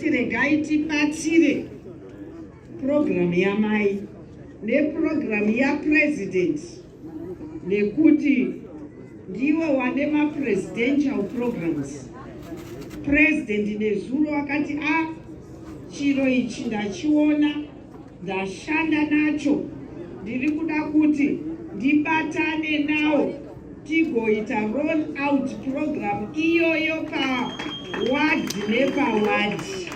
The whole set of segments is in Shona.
Tati regai tibatsire purogiramu yamai nepurogiramu yapresident, nekuti ndiwo wane mapresidential programs. President nezuro wakati, "A, chiro ichi ndachiona, ndashanda nacho, ndiri kuda kuti ndibatane nawo tigoita roll out program iyoyo pawadhi nepawadhi,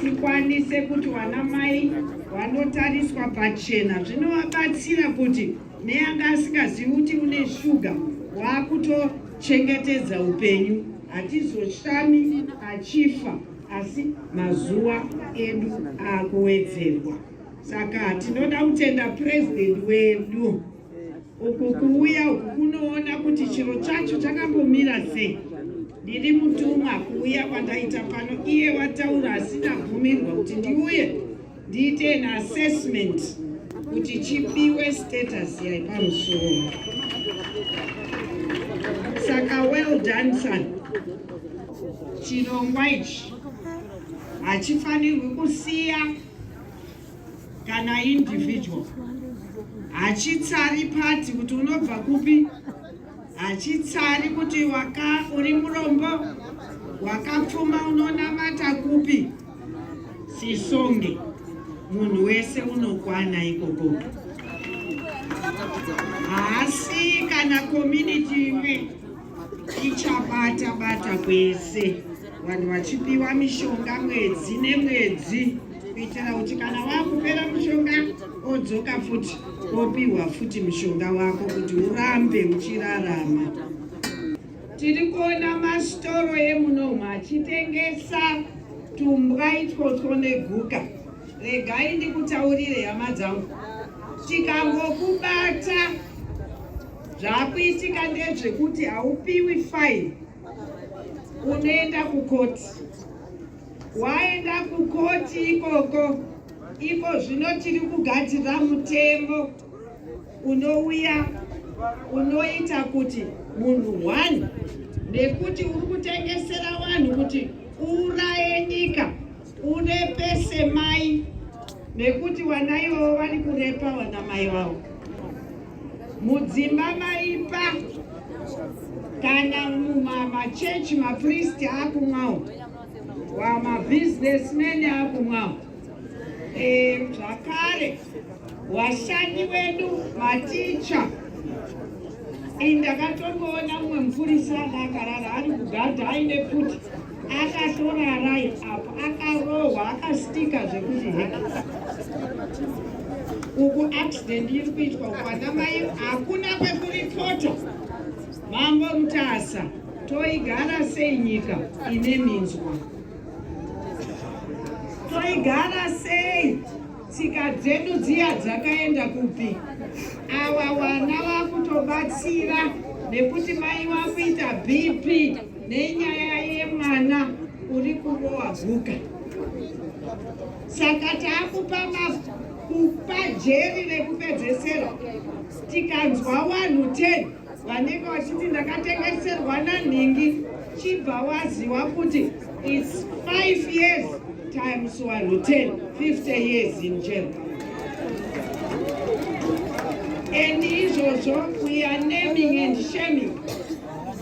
tikwanise kuti vana mai vanotariswa pachena." Zvinovabatsira kuti neanga asingazivi kuti une shuga, waakutochengetedza upenyu. Hatizoshami achifa, asi mazuva edu akuwedzerwa. Saka tinoda kutenda purezidendi wedu uku kuuya uku kunoona kuti chiro chacho chakambomira sei. Ndiri mutumwa kuuya kwandaita pano. Iye wataura asina bvumirwa kuti ndiuye ndiite an assessment kuti chipiwe status yaipamusoro. Saka well done, son. Chirongwa ichi hachifanirwi kusiya kana individual. Hachitsari pati kuti unobva kupi, hachitsari kuti waka uri murombo, wakapfuma, unonamata kupi. Sisonge munhu wese unokwana ikoko. Haasi kana community imwe, ichabata bata kwese, vanhu vachipiwa mishonga mwedzi nemwedzi, kuitira kuti kana wakupera mushonga, odzoka futi, opiwa futi mushonga wako kuti urambe uchirarama. Tiri kuona masitoro emunomu achitengesa tumbwa itwotwo neguka. Regai ndikutaurire, hama dzangu, tikangokubata, zvakuitika ndezvekuti haupiwi fine, unoenda kukoti. Waenda kukoti ikoko, iko zvino tiri kugadzira mutemo unouya unoita kuti munhu one, nekuti uri kutengesera vanhu kuti uuraye nyika, urepese mai, nekuti vana ivavo vari kurepa vana mai vavo mudzimba maipa. Kana mumamachechi, mapristi akumwawo, wamabusinessmen akumwawo, zvakare vashandi vedu, maticha. Ndakatomboona mumwe mupurisa anga akarara ari kugadha aine pfuti, akatorarai apo, akarohwa, akastika zvekuti heki. Uku accident iri kuitwa kwana mai, hakuna kwekuripota. Mambo Mutasa, toigara sei nyika ine minzwa? Toigara sei? Tsika dzedu dziya dzakaenda kupi? Ava vana vakutobatsira nekuti mai vakuita BP nenyaya yemwana uri kurowa guka. Saka taakupa kupa jeri rekupedzesera. Tikanzwa vanhu 10 vanenge vachiti ndakatengeserwa nanhingi, chibva waziva kuti it's 5 years times vanhu 10, 50 years in jail. And izvozvo we are naming and shaming.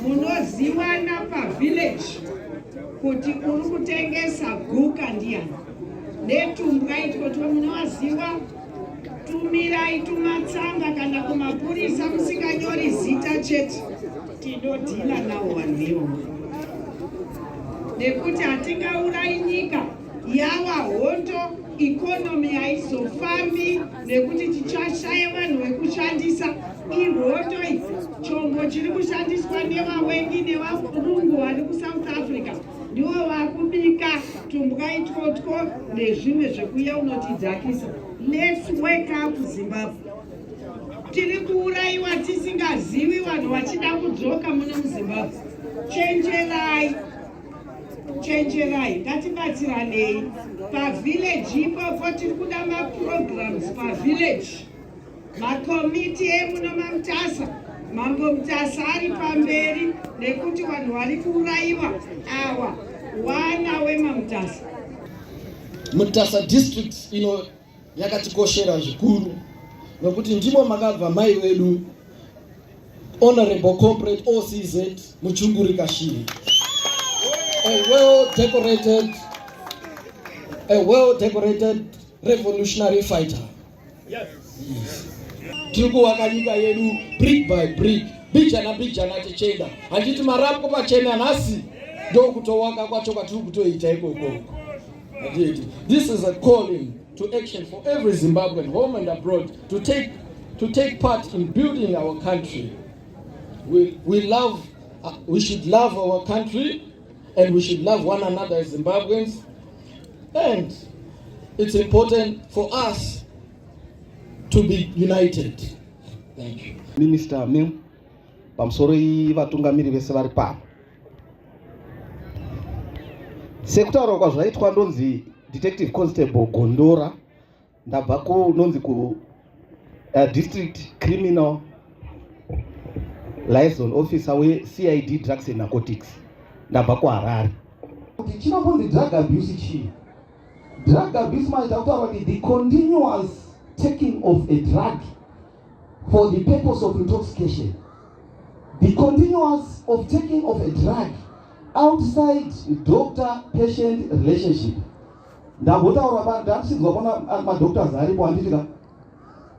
Munoziwana pavillage kuti uri kutengesa guka ndiani, netumbwa itwotwo munowaziwa. Tumirai tumatsamba kana kumapurisa, musinganyori zita chete. Tinodhila nawo vanhu ivovo, nekuti hatingaurayi nyika. Yawa hondo, economy haizofambi nekuti tichashaya vanhu vekushandisa. Ihondo idzi, chombo chiri kushandiswa nevawengi nevarungu vari kuSouth Africa, ndivo vakubika tumbwa itwotwo nezvimwe zvekuya unotidzakisa. Let's wake up, Zimbabwe. Tiri kuurayiwa tisingazivi, vanhu vachida kudzoka muno muZimbabwe. Chenjerai, chenjerai. Ngatibatsiranei pavillage ipopo. Tiri kuda maprograms pavillage, makomiti emuno maMutasa. Mambo Mutasa ari pamberi, nekuti vanhu vari kuurayiwa awa. Wana wemaMutasa. Mutasa District ino yakatikoshera zvikuru nokuti ndimo makabva mai vedu Honorable Comrade OCZ Muchinguri Kashiri, a well decorated revolutionary fighter. Yes. Tiri kuvaka nyika yedu brick by brick, bijana bijana tichienda. Handiti marapwa pachena nhasi ndokutovaka kwacho kwatiri kutoita ikokoko. Handiti this is a calling to action for every Zimbabwean, home and abroad, to take part in building our country. We should love our country and we should love one another as Zimbabweans, and it's important for us to be united. Thank you. Minister Mim, pamusoro vatungamiri vese vari pano. Sekutaura kwazvaitwa, ndonzi Detective Constable Gondora, ndabva kunonzi ku District Criminal Liaison Officer weCID Drugs and Narcotics, ndabva kuHarare. Kuti chinombonzi drug abuse chii? Drug abuse manje takutaura kuti the continuous taking of a drug for the purpose of intoxication, the continuous of taking of a drug outside doctor patient relationship. Ndambotaura, ndachinzwa pana madoctors aripo, handiti ka?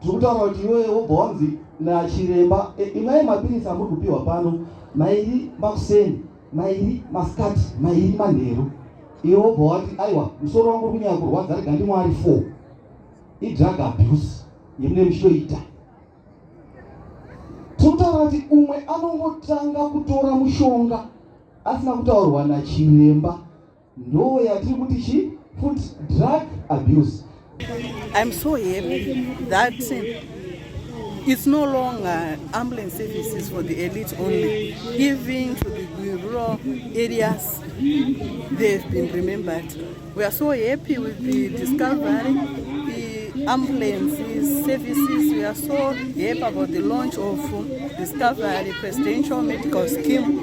Tiri kutaura kuti iwewe wobva wanzi nachiremba, "Imwai mapirisi amuri kupiwa pano, mairi makuseni, mairi masikati, mairi manheru." Iwe wobva wati, "Aiwa, musoro wangu uri kunyanya kurwadza, rega ndimwe ari 4." Idrug abuse yemune muchitoita. Tiri kutaura kuti umwe anongotanga kutora mushonga asina kutaurwa nachiremba, ndo yatiri kuti chi futi drug abuse. I'm so happy that it's no longer ambulance services for the elite only. Even to the rural areas, they've been remembered. We are so happy with the Discovery, the ambulance services. We are so happy about the launch of Discovery Presidential Medical Scheme.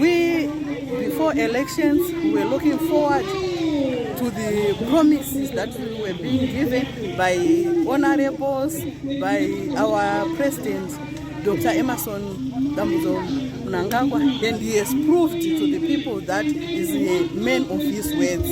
We, before elections, we were looking forward to the promises that we were being given by honorables, by our president, Dr. Emmerson Dambudzo Mnangagwa, and he has proved to the people that he's a man of his words.